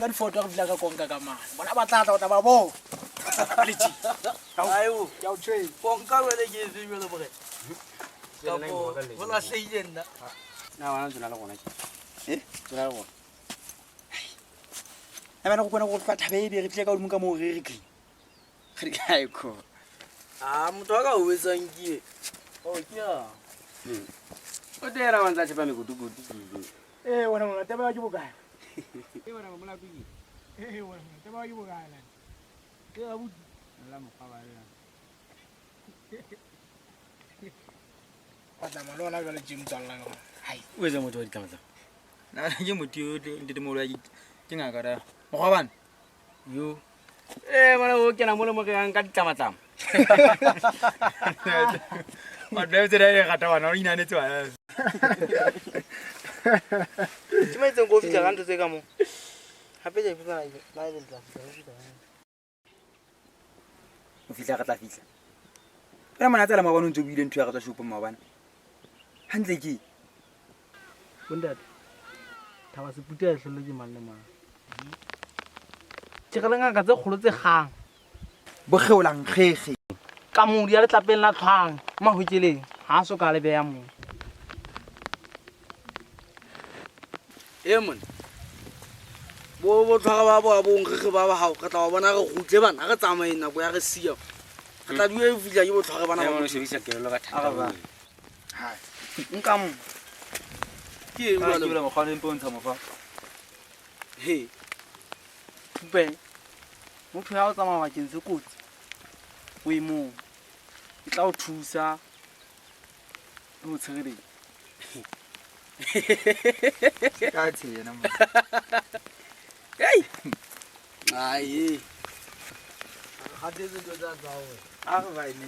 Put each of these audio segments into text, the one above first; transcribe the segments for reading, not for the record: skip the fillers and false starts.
Difoto re fihla ka konka ka mane bona ba tlatla o tla ba bona konka jale ke efe jale bore kapo go latlheile nna. Na wena tsona le gona ke tsona le gona a bana go kona go fa thabe e be re tlile ka godimo ka moo re re clean re kae ko a motho wa ka o etsang ke o ke a o tera wa ntsa tshepa mekutukutu ke ee wena mona taba ke bokae? E wena molato ke Ee wena mona taba ke bokae lane? Ke abuti la mokgwa ba le batla le ona jwale tje motswalla ka mona. Hai. O etsa motho wa ditlamatlama na ke motho yo ntatemolo ya ke ngaka ra mokgwa bana yo ee bana o kena mo le mo re yang ka ditlamatlama batho ba tsena e rata bana o inanetse bana ke maitseng ko fitlha ka ntho tse ka moo gape ke a ipotsa na ebe le tla fitlha re fitlha o fitlha re tla fitlha wena mona tsala maobane o ntse o buile ntho ya re tswa shopong maobane hantle ke bontate thaba seputi a e tlholole ke mang le mang ke re le ngaka tse kgolo tse kgang bokgeolang kgekge ka modi ya letlapeng la tlhwang mahokeleng ga a so ka le beya moo e mone bo botlhwaga ba boa bonkgege ba ba gago re tla ba bona re gutle bana re tsamaye nako ya re sia re tla due e fitlha ke botlhwage bana ba sebedisa kelelo ka thata nka mo ke eng jwale? mokgwa o mpe o ntsha mofa He. Thupe motho ya o tsamaya bakeng se kotsi o e mong e tla o thusa le ho tshireletsa. Ka tshena mo Ei! Ai. Gatetse ntho tsa tsa wena. A re bane.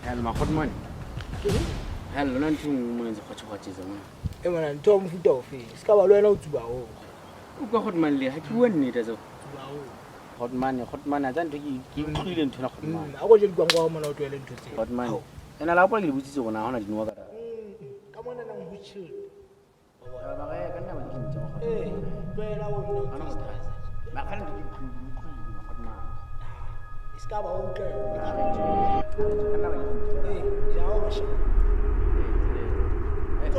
Hello, makgotmane. Hello, lona ntho e nngwe mo ntse kgwatshekgwatshetse mona. E mona ntho ya mofuta ofe? Se ka ba le wena o tsuba oo. O kwa kgotmane le ha ke bua nnete tseo. Tsuba oo. Kgotmane, kgotmane, a tsa ntho ke ke utlwile ntho ena kgotmane. A ko je dikwango wa mona o tlohele ntho tseo. Kgotmane. Ena la hopola ke le botsitse hore na ha hona dinowa ka Ka mona nang ho chill. Ba re ka nna ba ke ntse Ee, tlohela o nna Hona o motho. Makgale ntho ke utlwile kgotmane. E se ka ba o utlwa. Ka nna ba ke ntse. Ee, ja o. Tlo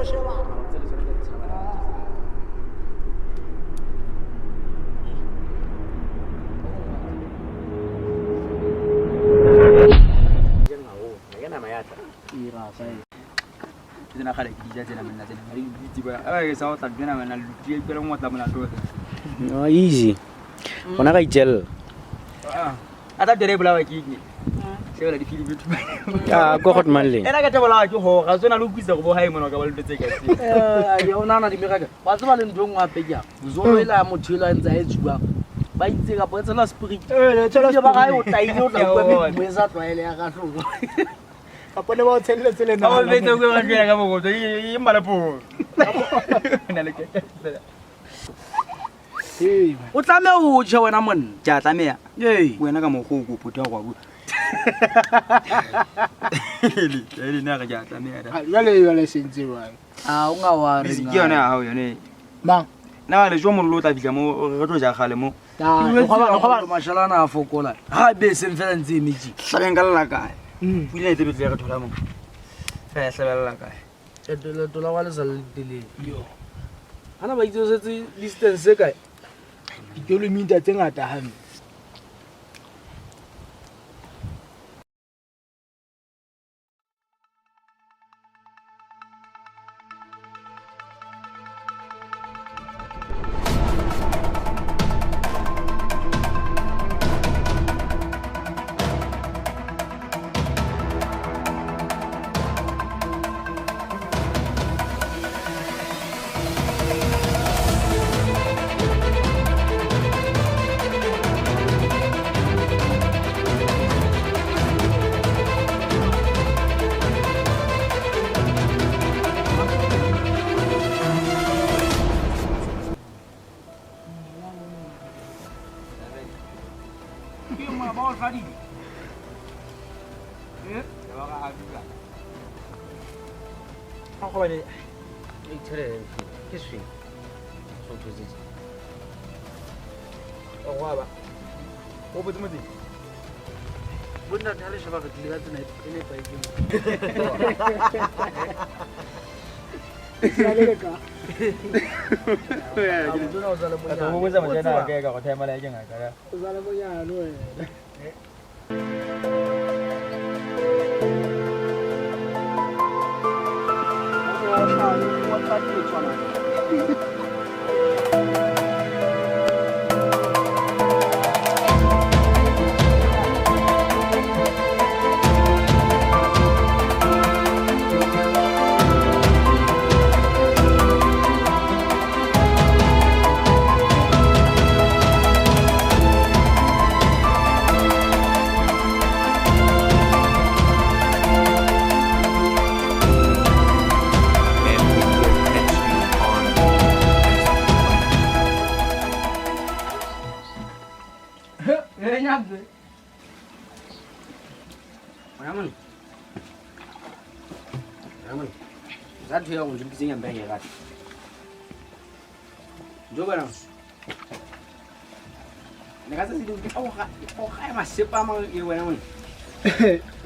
sheba. No easy. Bona ka itjella. A tla tere bolawa ke eng? Shebela di fili bethu. Ah, go hot man le. Ena ka tla bolawa ke ho ga tsona le utlwisa go bo hae mona ka ba le tse ka tse. Eh, ya ona na di meraka. Wa tseba le ntho e nngwe hape ke yang. Zolo ela ya motho ela a ntse a e tsubang. Ba itse kapa e tshela spirit. Eh, tshela Ebile ba re, "Ai, o taile o tla utlwa medumo e sa tlwaeleha ka tlung." Kapa ne ba o tshelletse le Ba betse go ga tsela ka bogotso e mmala po. Na le ke. O tlameha ho tjhe wena monna. Ke a tlameha. Ee. Wena ka mokgwa o kopo twa go bua. Le na re ke a tlameha da. Jwale jwale sentse jwang? Ah, o nga wa re. Ke yone ya hao yone. Mang? Na le jo mollo o tla fihla mo re tlo ja gale mo. Mashala ana a fokola. Ha be seng fela ntse e metsi. Hlabeng ka lla kae? Pula e tse betle re thola mo. Fela hlabella kae? Leeto la wa le sa le telele. Ana ba itse o setse distance e kae? Dikilomita tse ngata hampe.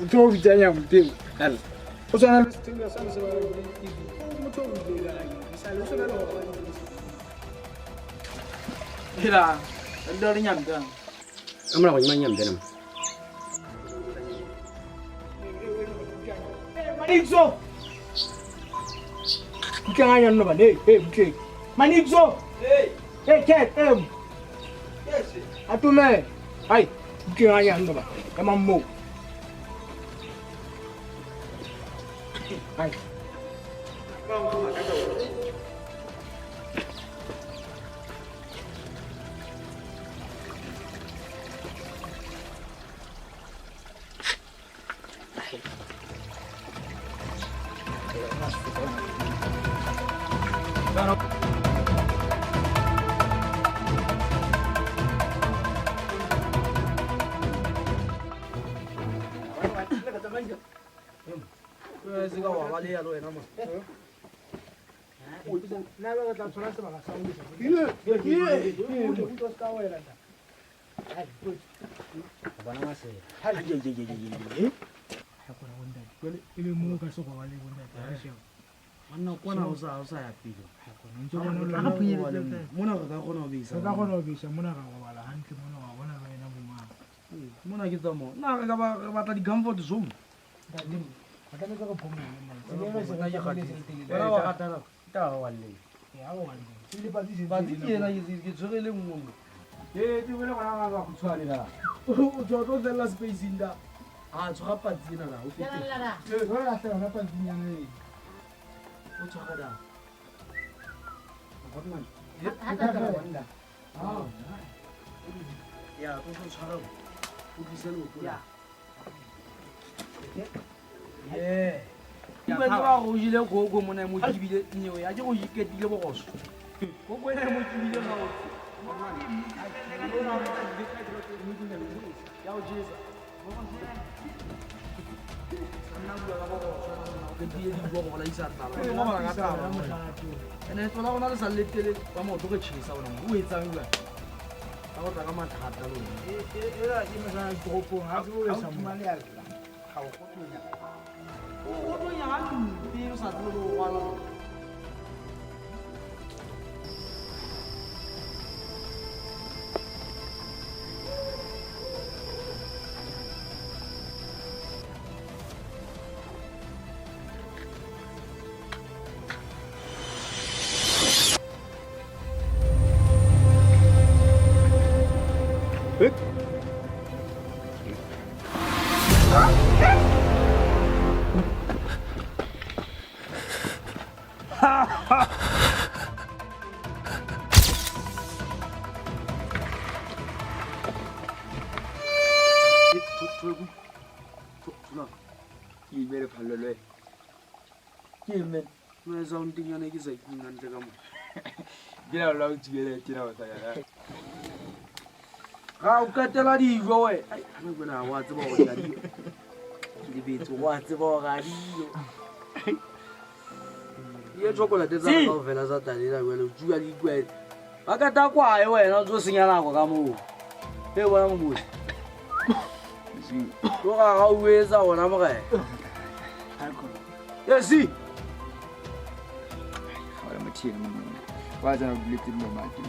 Motho o bitsang ya moteng. O tshwana le sethunya sa se ba re motho o bitsang ya o tshwana le hore Phela, ndo re nyamtang. Amra go nyamtang tena. Manixo. Kutlanga nno ba hey hey butle. Manixo. Hey. Hey cat em. Yes. Atume. Hai, kutlanga nno ba. Ema mo. Hai. E be moo ka se robale bo ntate ha sheba. Monna kwana o sa o sa ya pele. Ntse bona le Re phunyeletse mona re ka kgona ho besa. Re ka kgona ho besa mona ra robala hantle mona wa bona ba ena bo mang. Mona ke tsa mo. Na re ka ba re batla di-comfort zone. Ntate, re tlametse re phomole monna. Tsela e se re Wena wa kgathala. Ta wa le. Ya wa le. Ebile patsi se Patsi ke ena ke tshwere le nngwe mo. Ee, ke bone gona ga ba khutshwane la. O tswa tlo fella spacing da. A tshwara patsi ena la o fete. Ee, jwale lahla yona patsinyana e. O tshwara da. Ah. Ya, tlo tlo tshwara. O tlise leoto la. Yeah. Ke ba go jile koko mona mo kibile nyewe ya ke go iketile bogoso. Koko ena mo kibile ga o. Ya o jesa. Nna bua ka bogoso ke die di bua go laisa tlala. Go bala ka tlala. Ene tlola gona le sa letele ba maoto re chesa bona mo. O etsang bua? Ba go tla ka mathata lona. Ela ke mesana toropong ha se o Ha sa o mo. thumane ya lla. Ga o gotonya. O go tonya hampe o sa tsebe le go rwala. Ke imele phallo le wena. Ke ime. Nna sounding yone ke sa iking hantle ka mo. Ke la la o tsubele tjena o sa ya. Ga o qetela dijo we. Ai, ana kwena wa tseba hore ga dijo. Ke lebetse wa tseba hore ga dijo. Ye chocolate tsa ka kaofela tsa talela jwale o tsuba di ikwele. Ba ka ta kwae wena o tlo senya nako ka moo. E bona momosi. Tlo ga ga o etsa ona morena. Yes. Ga o motho ena monna. Wa tsena o buletse mo mati.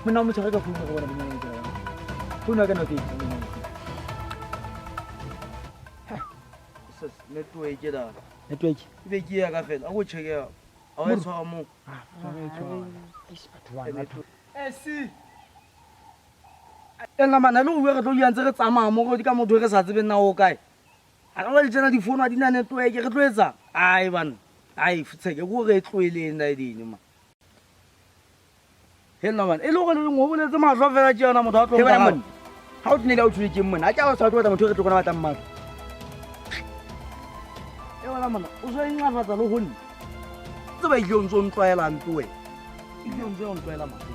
Monna o mo tshware ka founu go bona bonyane ke reng. Founu ya ka no ke e Network da. Network. E be ke ya ka fela. A go check ya. A o e tshwara mo. Ah, tshwara e tshwara. Eish, batho bana. Eh si. E nna mana le go bua re tlo dula ntse re tsamaya mo go ka motho e re sa tsebeng na o kae. A re le tsena difounu a di na network re tlo etsa. Ai bana. Ai futsheke go re tloeleng na ding ma. He nna bana e le gore le ngo boletse mahlo fela tjena motho a tlo He bana nka. monna. Ha o tnele o tshwere ke monna. A ke a sa tlo batla motho e re tlo kgona batlang mahlo. E wena monna o so inqafatsa le ho nna. Tseba ile o ntso ntlwaela ntlo wena. Ile o ntso o ntlwaela mahlo.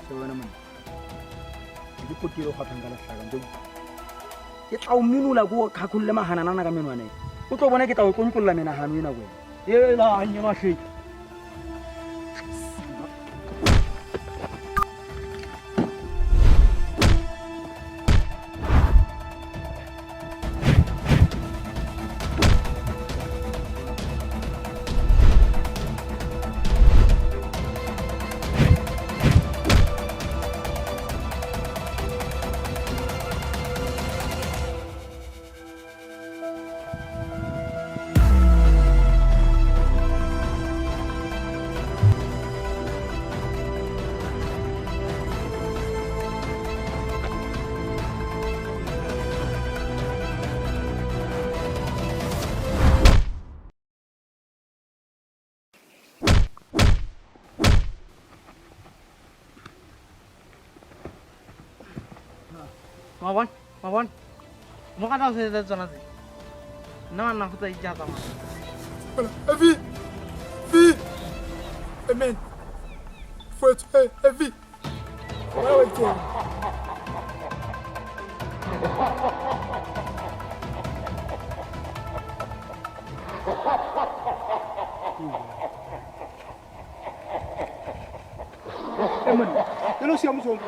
Se wena monna. Ke potile o kgwathang ka lehlaka ntse. Ke tla o minola ko khakholle mahananana ka menwana e. O tlo bona ke tla o tlontlolla menahano ena wena. E la anye mahleki. Wa bona? Wa bona? Mo rata ho sebetsa tsona tse. Nna wa nna go tsa itja tsamaya. Evi! Vi! Amen. Fwethu, hey, Evi. Where we go? Hey man, you know see I'm so.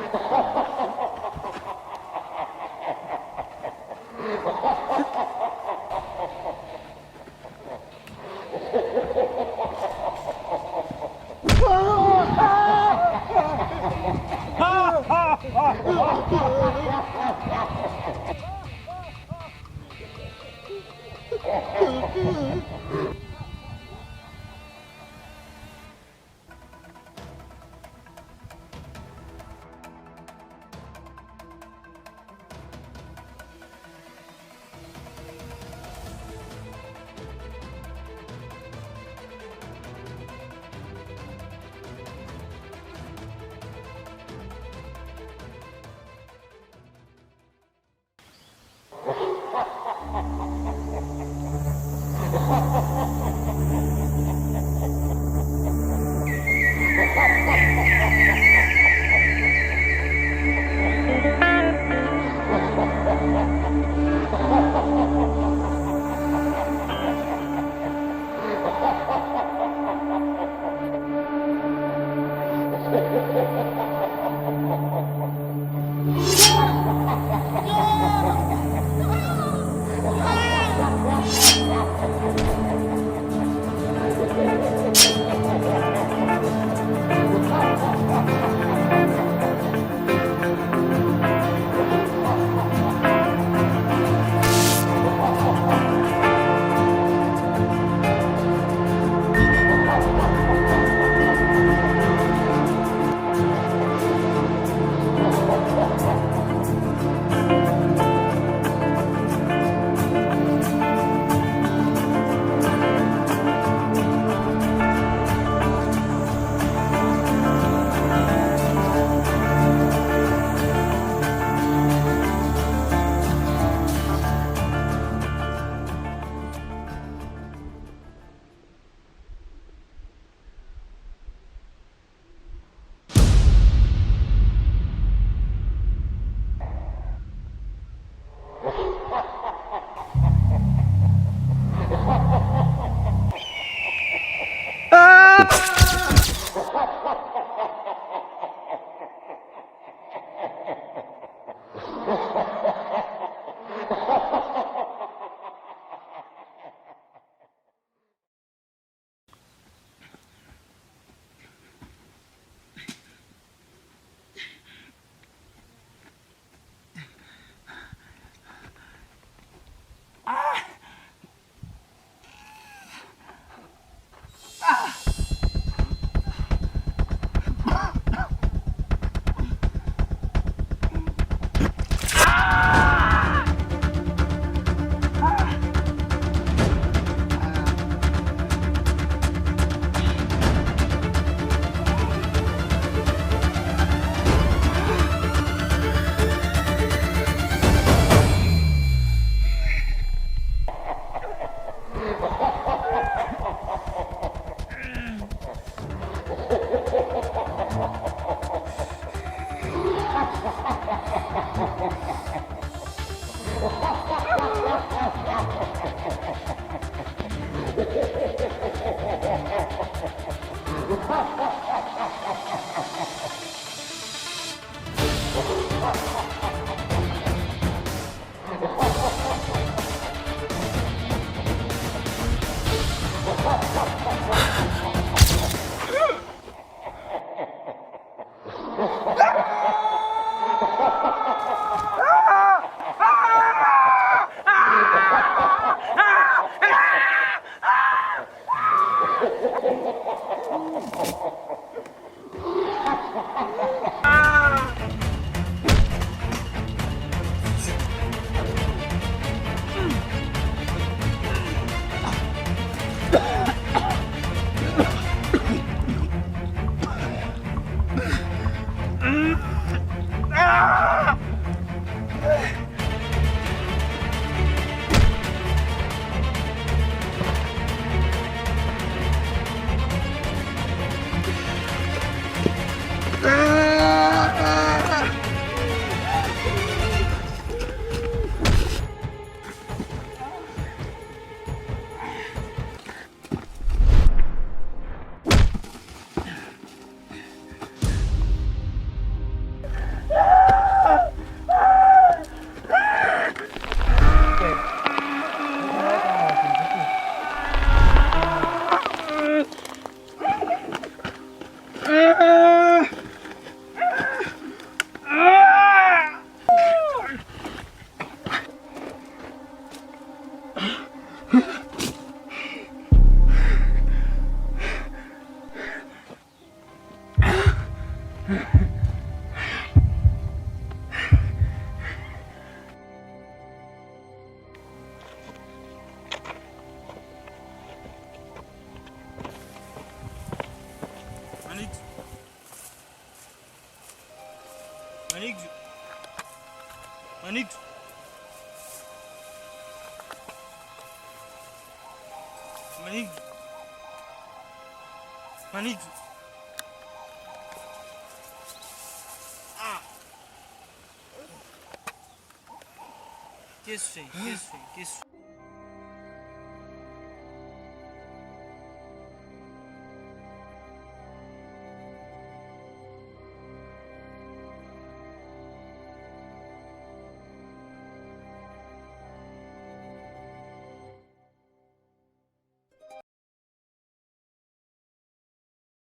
Manix. Manix. Manix. Manix. Manix. Ah. Ke swe, ke swe, ke swe.